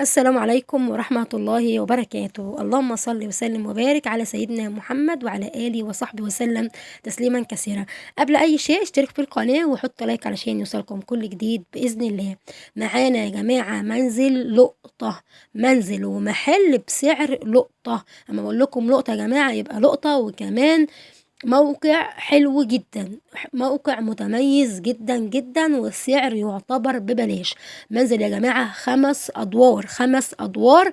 السلام عليكم ورحمة الله وبركاته. اللهم صل وسلم وبارك على سيدنا محمد وعلى آله وصحبه وسلم تسليما كثيرا. قبل أي شيء اشترك في القناة وحط لايك علشان يوصلكم كل جديد بإذن الله. معانا يا جماعة منزل لقطة، منزل ومحل بسعر لقطة. أما بقول لكم لقطة يا جماعة يبقى لقطة، وكمان موقع حلو جدا، موقع متميز جدا جدا، والسعر يعتبر ببلاش. منزل يا جماعة 5 أدوار، 5 أدوار.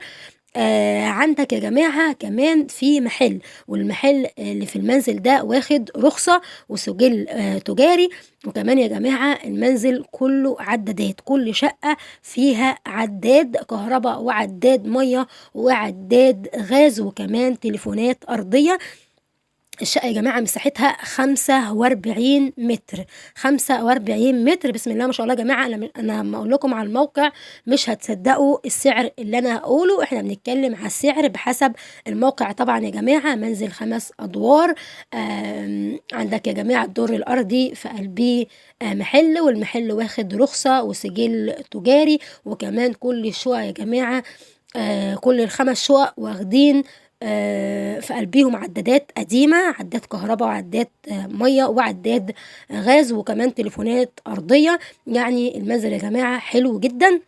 عندك يا جماعة كمان في محل، والمحل اللي في المنزل ده واخد رخصة وسجل تجاري. وكمان يا جماعة المنزل كله عدادات، كل شقة فيها عداد كهرباء وعداد مية وعداد غاز وكمان تليفونات أرضية. الشقة يا جماعة مساحتها 45 متر، 45 متر. بسم الله ما شاء الله يا جماعة. أنا لما أقول لكم على الموقع مش هتصدقوا السعر اللي أنا هقوله. إحنا بنتكلم على السعر بحسب الموقع طبعا يا جماعة. منزل 5 أدوار. عندك يا جماعة الدور الأرضي في قلبية محل، والمحل واخد رخصة وسجل تجاري. وكمان كل شقق يا جماعة، كل ال5 شقق واخدين في قلبيهم عدادات قديمة، عداد كهرباء وعداد مية وعداد غاز وكمان تليفونات أرضية. يعني المنزل يا جماعة حلو جدا.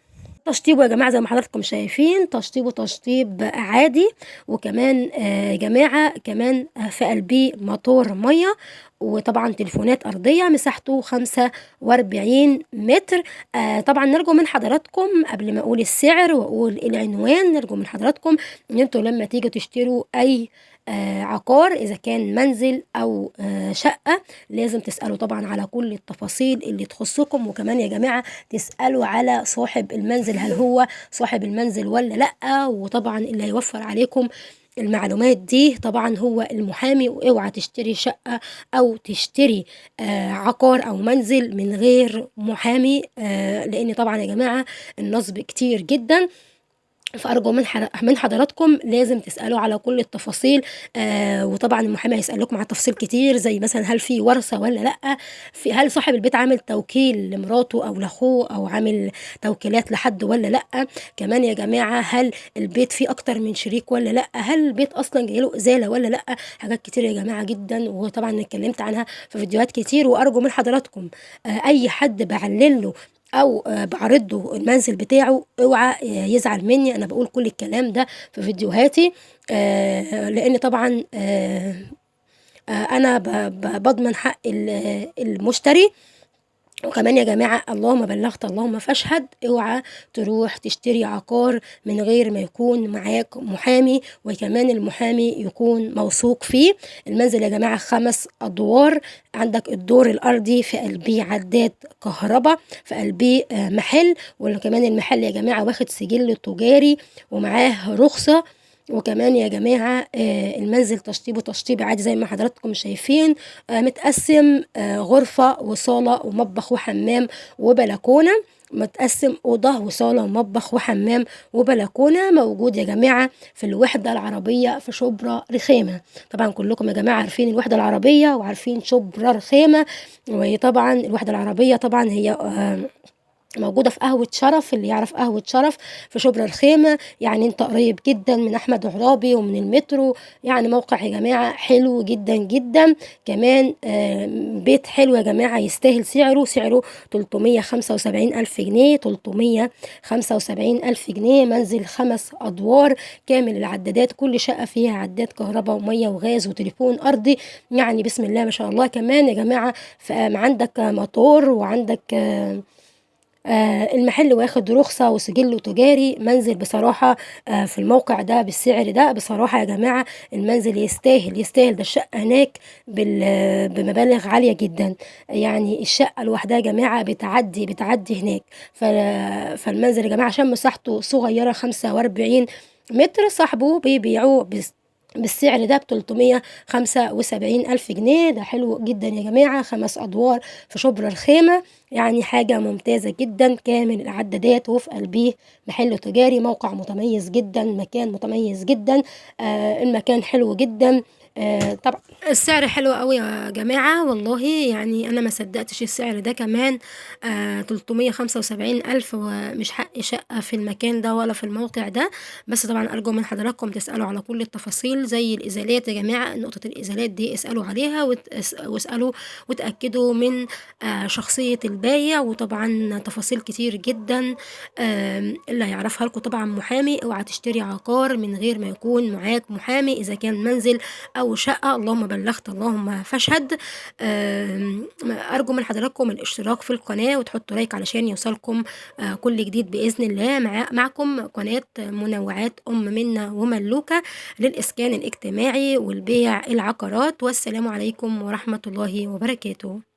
تشطيبه يا جماعة زي ما حضراتكم شايفين تشطيبه تشطيب عادي. وكمان يا جماعة كمان في قلبية موتور مية وطبعا تليفونات أرضية. مساحته 45 متر. طبعا نرجو من حضراتكم قبل ما أقول السعر وأقول العنوان، نرجو من حضراتكم إن انتوا لما تيجوا تشتروا أي عقار إذا كان منزل أو شقة لازم تسألوا طبعا على كل التفاصيل اللي تخصكم. وكمان يا جماعة تسألوا على صاحب المنزل، هل هو صاحب المنزل ولا لأ. وطبعا اللي هيوفر عليكم المعلومات دي طبعا هو المحامي. واوعى تشتري شقة او تشتري عقار او منزل من غير محامي، لان طبعا يا جماعة النصب كتير جدا. فأرجو من حضراتكم لازم تسألوا على كل التفاصيل. وطبعا المحامي هيسألكم على تفاصيل كتير، زي مثلا هل في ورثة ولا لأ، هل صاحب البيت عامل توكيل لمراته أو لأخوه أو عامل توكيلات لحد ولا لأ. كمان يا جماعة هل البيت فيه أكتر من شريك ولا لأ، هل البيت أصلا جايله إزالة ولا لأ. حاجات كتير يا جماعة جدا، وطبعا اتكلمت عنها في فيديوهات كتير. وأرجو من حضراتكم أي حد بعلن له او بعرض له المنزل بتاعه اوعى يزعل مني، انا بقول كل الكلام ده في فيديوهاتي، لان طبعا انا بضمن حق المشتري. وكمان يا جماعة اللهم بلغت اللهم فاشهد، اوعى تروح تشتري عقار من غير ما يكون معاك محامي، وكمان المحامي يكون موثوق فيه. المنزل يا جماعة 5 أدوار. عندك الدور الأرضي في قلبية عداد كهرباء، في قلبية محل، وكمان المحل يا جماعة واخد سجل تجاري ومعاه رخصة. وكمان يا جماعة المنزل تشطيبه تشطيب عادي زي ما حضراتكم شايفين، متقسم غرفة وصالة ومطبخ وحمام وبلكونة، متقسم أوضة وصالة ومطبخ وحمام وبلكونة. موجود يا جماعة في الوحدة العربية في شبرا رخامة. طبعا كلكم يا جماعة عارفين الوحدة العربية وعارفين شبرا رخامة. وطبعا الوحدة العربية طبعا هي موجودة في قهوة شرف، اللي يعرف قهوة شرف في شبرا الخيمة. يعني انت قريب جدا من احمد عرابي ومن المترو. يعني موقع يا جماعة حلو جدا جدا. كمان بيت حلو يا جماعة يستاهل سعره، سعره 375 ألف جنيه، 375 ألف جنيه. منزل 5 أدوار كامل العدادات، كل شقة فيها عداد كهرباء ومية وغاز وتليفون أرضي. يعني بسم الله ما شاء الله. كمان يا جماعة عندك موتور، وعندك المحل واخد رخصة وسجل تجاري. منزل بصراحة في الموقع ده بالسعر ده بصراحة يا جماعة المنزل يستاهل، يستاهل. ده الشقة هناك بمبالغ عالية جدا، يعني الشقة لوحدها يا جماعة بتعدي هناك. فالمنزل يا جماعة عشان مساحته صغيرة 45 متر، صاحبه بيبيعوه بالسعر ده ب375 ألف جنيه. ده حلو جدا يا جماعة، 5 أدوار في شبرا الخيمة، يعني حاجة ممتازة جدا، كامل العدادات وفي قلبية محل تجاري. موقع متميز جدا، مكان متميز جدا، المكان حلو جدا. طبعا السعر حلو قوي يا جماعة، والله يعني أنا ما صدقتش السعر ده كمان. 375 ألف، ومش حق شقة في المكان ده ولا في الموقع ده. بس طبعا أرجو من حضراتكم تسألوا على كل التفاصيل زي الإزالات يا جماعة، نقطة الإزالات دي اسألوا عليها واسألوا وتأكدوا من شخصية البايع، وطبعا تفاصيل كتير جدا اللي هيعرفها لكم طبعا محامي. اوعى تشتري عقار من غير ما يكون معاك محامي، إذا كان منزل أو شقة. اللهم بلغت اللهم فاشهد. أرجو من حضراتكم الاشتراك في القناة وتحطوا لايك علشان يوصلكم كل جديد بإذن الله. معكم قناة منوعات أم منة وملوكة للإسكان الاجتماعي والبيع العقارات. والسلام عليكم ورحمة الله وبركاته.